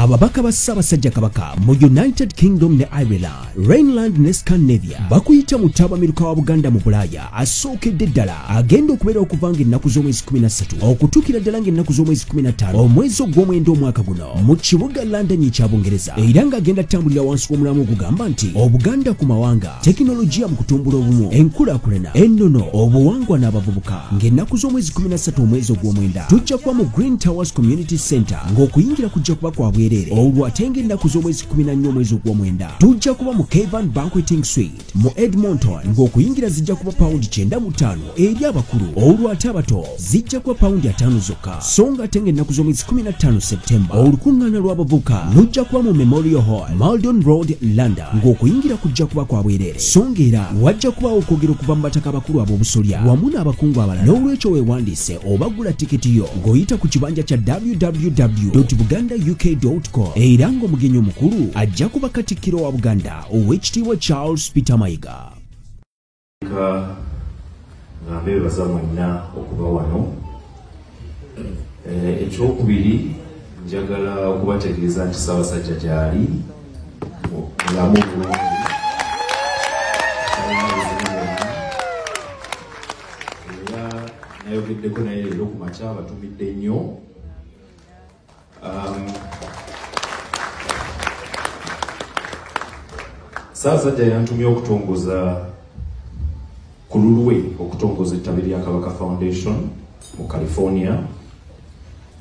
ababaka ba Ssaabasajja Kabaka mu United Kingdom ne Ireland, Rhineland ne Scandinavia bakuyita mu Tabamiruka wa Buganda mu Bulaaya asookedde ddala agenda okubeera okuva ng'ennaku z'omwezi 13 okutuukira ddala ng'ennaku z'omwezi 15 omwezi ogw'omwenda omwaka guno mu kibuga London ekya Bungereza, era ng'agenda attambulira wansi w'omulamu ogugamba nti Obuganda ku mawanga, tekinologiya mu kutumbula obumu, enkulaakulana, ennono, obuwangwa n'abavubuka. Ng'ennaku z'omwezi 13 omwezi ogw'omwenda tujja kuba mu Green Towers Community Center ng'okuyingira kujja kuba kwa bwereere. Olwo ate ng'ennaku z'omwezi 14 omwezi ogw'omwenda tujja kuba mu Cavan Banqueting Suite mu Edmonton ng'okuyingira zijja kuba paundi 95 eri abakulu. Olwo ate abato zijja kuba paundi 5 zokka. So ng'ate ng'ennaku z'omwezi 15 Septemba olukuŋŋaana lw'abavubuka lujja kuba mu Memorial Hall, Maldon Road, London ng'okuyingira kujja kuba kwa bwereere. So ng'era wajja kubaawo okwogera okuva mu bataka abakulu ab'obusolya wamu n'abakungu abalala. N'olwekyo weewandiise oba gula tiketi yo ng'oyita ku kibanja kya www.bugandauk.com era ng'omugenyi omukulu ajja kuba Katikkiro wa Buganda Oweekitiibwa Charles Peter Mayiga. Nga mbeebaza mwenna okuba wano. Ekyokubiri njagala okubategeeza nti Ssaabasajja gy'ali mulamu bulungi. Era nayogeddeko naye leero ku makya batumidde nnyo. Ssaabasajja yantumye okutongoza ku lulwe okutongoza ettabi lya Kabaka Foundation mu California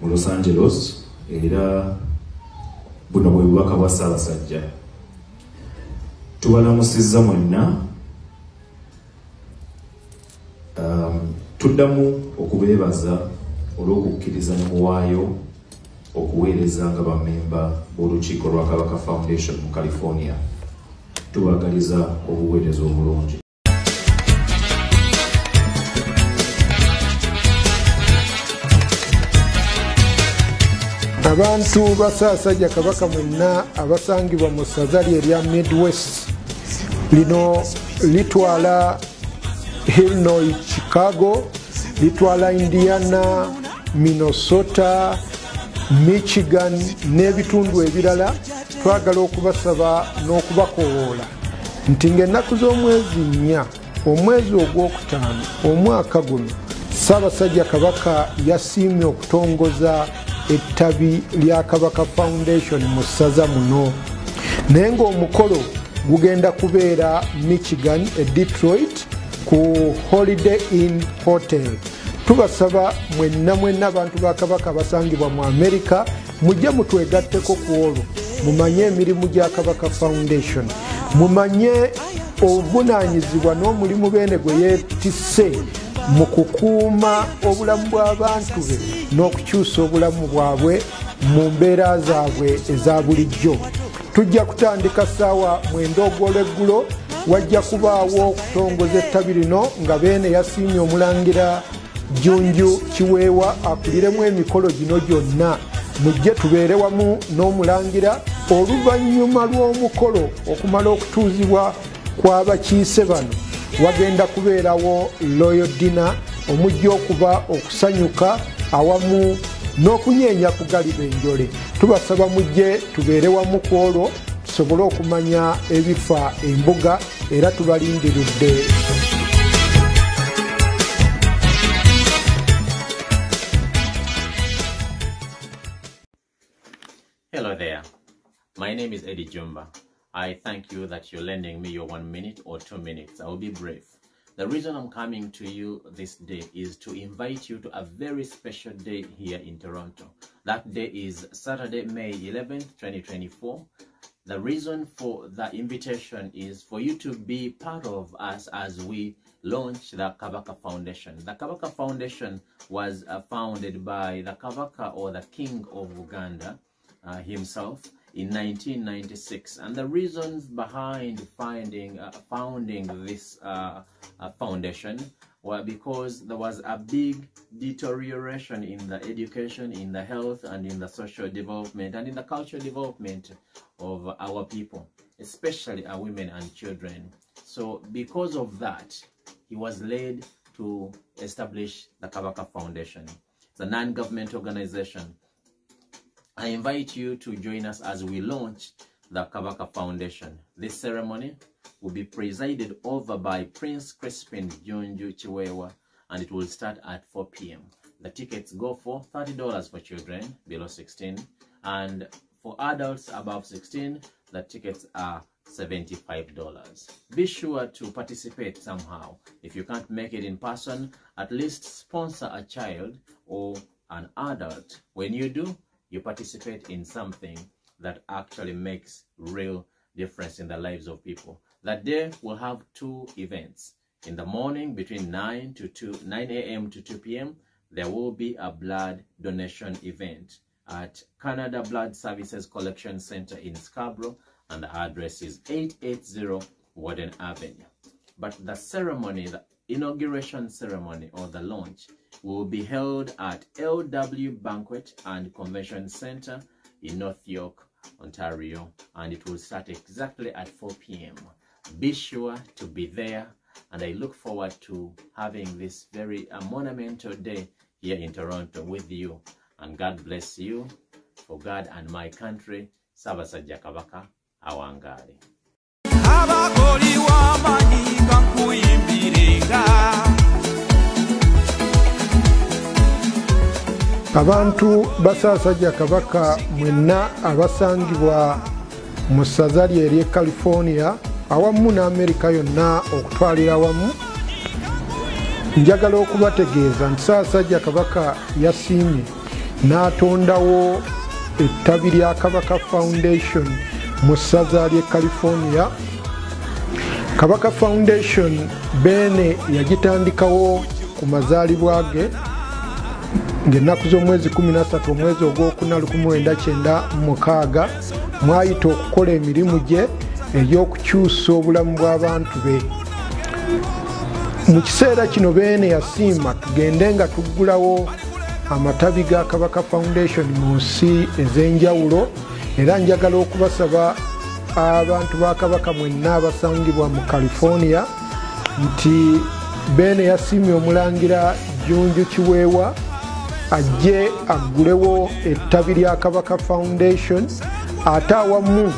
mu Los Angeles, era buno bwe bubaka bwa Ssaabasajja. Tubalamusizza mwenna, tuddamu okubeebaza olw'okukkiriza ne muwaayo okuweereza nga bammemba b'olukiiko lwa Kabaka Foundation mu California. Tubagaliza obuweereza obulungi. Abantu ba Ssaabasajja Kabaka mwenna abasangibwa mu ssaza lye erya Midwest lino litwala Illinois, Chicago, litwala Indiana, Minnesota, Michigan n'ebitundu ebirala, twagala okubasaba n'okubakowoola nti ng'ennaku z'omwezi 4 omwezi ogwokutaano omwaka guno Ssaabasajja Kabaka yasiimye okutongoza ettabi lya Kabaka Foundation mu ssaza muno, naye ng'omukolo gugenda kubeera Michigan, Detroit ku Holiday Inn Hotel. Tubasaba mwenna abantu ba Kabaka basangibwa mu Amerika mujje mutwegatteko ku olwo, mumanye emirimu gya Kabaka Foundation, mumanye obuvunaanyizibwa n'omulimu beene gwe yeetisse mu kukuuma obulamu bw'abantu be n'okukyusa obulamu bwabwe mu mbeera zaabwe eza bulijjo. Tujja kutandika ssaawa 9 ogw'olweggulo, wajja kubaawo okutongoza ettabi lino nga beene yasiimye Omulangira Jjunju Kiweewa akuliremu emikolo gino gyonna. Mujje tubeere wamu n'Omulangira oluvannyuma lw'omukolo okumala okutuuzibwa kw'abakiise bano. Wagenda kubeerawo Royal Dinner omujja okuba okusanyuka awamu n'okunyeenya ku galiba enjole. Tubasaba mujje tubeere wamu ku olwo tusobole okumanya ebifa embuga era tubalindiridde. Hello there, my name is Eddie Jumba. I thank you that you're lending me your 1 minute or 2 minutes. I will be brief. The reason I'm coming to you this day is to invite you to a very special day here in Toronto. That day is Saturday, May 11th, 2024. The reason for the invitation is for you to be part of us as we launch the Kabaka Foundation. The Kabaka Foundation was founded by the Kabaka, or the King of Uganda himself, in 1996, and the reasons behind founding this foundation were because there was a big deterioration in the education, in the health, and in the social development, and in the cultural development of our people, especially our women and children. So because of that, he was led to establish the Kabaka Foundation. It's a non-government organization I invite you to join us as we launch the Kabaka Foundation. This ceremony will be presided over by Prince Crispin Junju Chiwewa, and it will start at 4 p.m. The tickets go for $30 for children below 16, and for adults above 16, the tickets are $75. Be sure to participate somehow. If you can't make it in person, at least sponsor a child or an adult. When you do, you participate in something that actually makes real difference in the lives of people. That day we'll have 2 events. In the morning between 9 a.m. to 2 p.m. there will be a blood donation event at Canada Blood Services Collection Center in Scarborough, and the address is 880 Warden Avenue. But the ceremony, the inauguration ceremony or the launch, will be held at LW Banquet and Convention Center in North York, Ontario, and it will start exactly at 4 p.m. Be sure to be there, and I look forward to having this very monumental day here in Toronto with you. And God bless you. For God and my country, Ssaabasajja Kabaka Awangaale. Abakoli w'amanyi kankuyimbirenga. Abantu ba Ssaabasajja Kabaka mwenna abasangibwa mu ssaza lye ery'e California awamu n'Amerika yonna okutwalira wamu, njagala okubategeeza nti Ssaabasajja Kabaka yasiimye n'atondawo ettabi lya Kabaka Foundation mu ssaza ly'e California. Kabaka Foundation Beene yagitandikawo ku mazaalibwa ge ng'ennaku z'omwezi 13 omwezi ogwokuna 1996 mwayita okukola emirimu gye ey'okukyusa obulamu bw'abantu be. Mu kiseera kino Beene yasiima tugende nga tuggulawo amatabi ga Kabaka Foundation mu nsi ez'enjawulo, era njagala okubasaba abantu ba Kabaka mwenna abasangibwa mu California nti Beene yasiimye Omulangira Junju Chiwewa ajje aggulewo ettabi lya Kabaka Foundation, ate awamu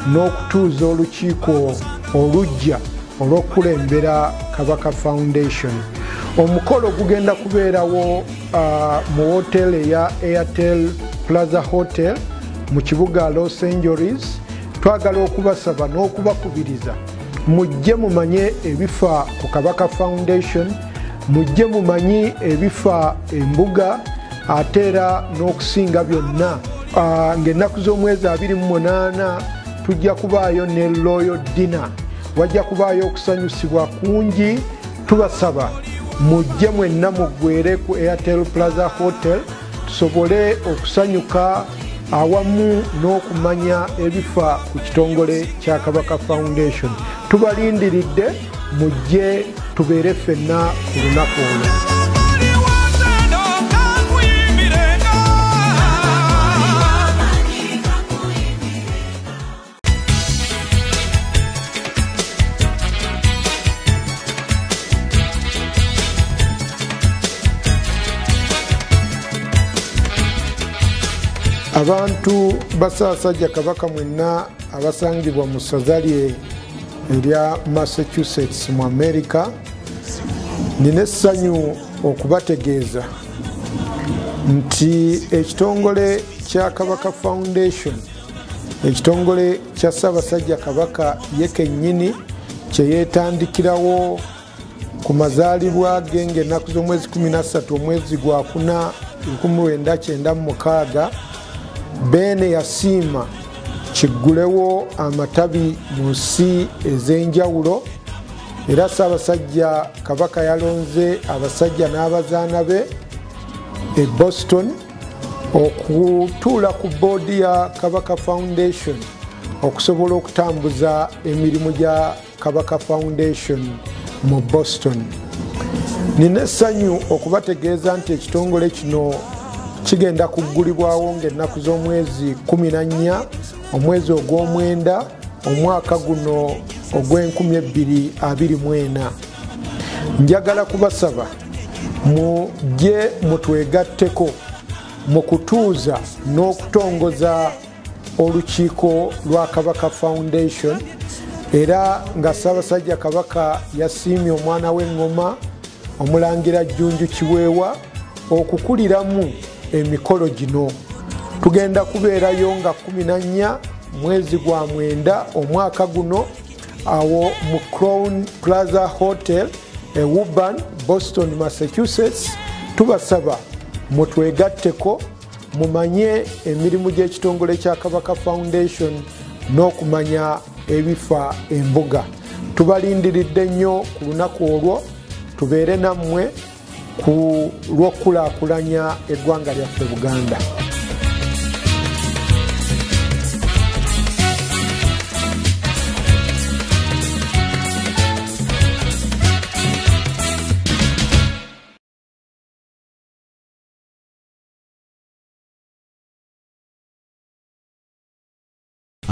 n'okutuuza olukiiko oluggya olw'okukulembera Kabaka Foundation. Omukolo gugenda kubeerawo mu hoteli eya Airtel Plaza Hotel mu kibuga Los Angeles. Twagala okubasaba n'okubakubiriza mujje mumanye ebifa ku Kabaka Foundation, mujje mumanyi ebifa embuga, ate era n'okusinga byonna. Ng'ennaku z'omwezi 28 tujja kubaayo ne Royal Dinner, wajja kubaayo okusanyusibwa kungi. Tubasaba mujje mwenna muggwere ku Airtel Plaza Hotel tusobole okusanyuka awamu n'okumanya ebifa ku kitongole kya Kabaka Foundation. Tubalindiridde mujje tubeere ffenna ku lunaku olwo. Abantu ba Ssaabasajja Kabaka mwenna abasangibwa mu ssaza lye erya Massachusetts mu America, nina essanyu okubategeeza nti ekitongole kya Kabaka Foundation, ekitongole kya Ssaabasajja Kabaka ye kennyini kye yeetandikirawo ku mazaalibwa ge ng'ennaku z'omwezi 13 omwezi gwa 4 1996, Beene yasiima kiggulewo amatabi mu nsi ez'enjawulo, era Ssaabasajja Kabaka yalonze abasajja n'abazaana be e Boston okutuula ku boodi ya Kabaka Foundation okusobola okutambuza emirimu gya Kabaka Foundation mu Boston. Nina essanyu okubategeeza nti ekitongole kino kigenda kuggulibwawo ng'ennaku z'omwezi 14 omwezi ogw'omwenda omwaka guno ogw'2024. Njagala kubasaba mujje mutwegatteko mu kutuuza n'okutongoza olukiiko lwa Kabaka Foundation, era nga Ssaabasajja Kabaka yasiimye omwana w'eŋŋoma Omulangira Jjunju Kiweewa okukuliramu emikolo gino. Tugenda kubeerayo nga 14 mwezi gwa mwenda omwaka guno awo mu Crown Plaza Hotel e Woburn, Boston, Massachusetts. Tubasaba mutwegatteko mumanye emirimu gy'ekitongole kya Kabaka Foundation n'okumanya ebifa embuga. Tubalindiridde nnyo ku lunaku olwo, tubeere nammwe ku lw'okulaakulanya eggwanga lyaffe Buganda.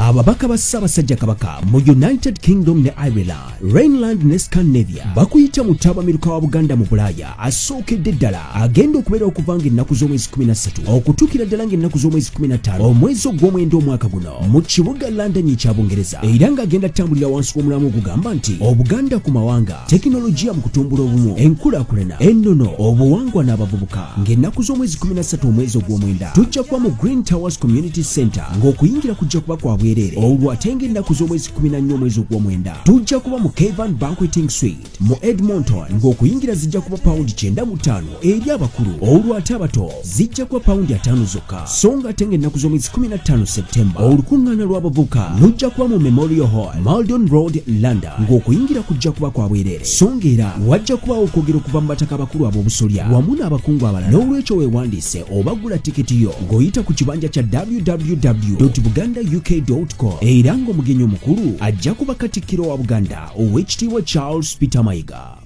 Ababaka ba Ssaabasajja Kabaka mu United Kingdom ne Ireland, Rhineland ne Scandinavia bakuyita mu ttabamiruka wa Buganda mu Bulaaya asookedde ddala agenda okubeera okuva ng'ennaku z'omwezi 13 okutuukira ddala ng'ennaku z'omwezi 15 omwezi ogw'omwenda omwaka guno mu kibuga London ekya Bungereza, era ng'agenda tambulira wansi w'omulamu ogugamba nti Obuganda ku mawanga, tekinologiya mu kutumbula obumu, enkulaakulana, ennono, obuwangwa n'abavubuka. Ng'ennaku z'omwezi 13 omwezi ogw'omwenda tujja kuba mu Green Towers Community Center ng'okuyingira kujja kuba kwa bwerere. Olwatenga ennaku z'omwezi 14 omwezi ogw'omwenda tujja kuba mu Cavan Banqueting Suite mu Edmonton ng'okuyingira zijja kuba £95 eri abakulu, olwate abato zijja kuba £5 zokka. So ng'ate ng'ennaku z'omwezi 15 Septemba olukuŋŋaana lw'abavubuka lujja kuba mu Memorial Hall, Maldon Road, London ng'okuyingira kujja kuba kwa bwerere. So ng'era wajja kubawo okwogera okuva mu bataka abakulu ab'obusolya wamu n'abakungu abalala. N'olwekyo weewandiise oba gula tiketi yo ng'oyita ku kibanja kya www.bugandauk.com era ng'omugenyi omukulu ajja kuba Katikkiro wa Buganda Oweekitiibwa Charles Peter Mayiga.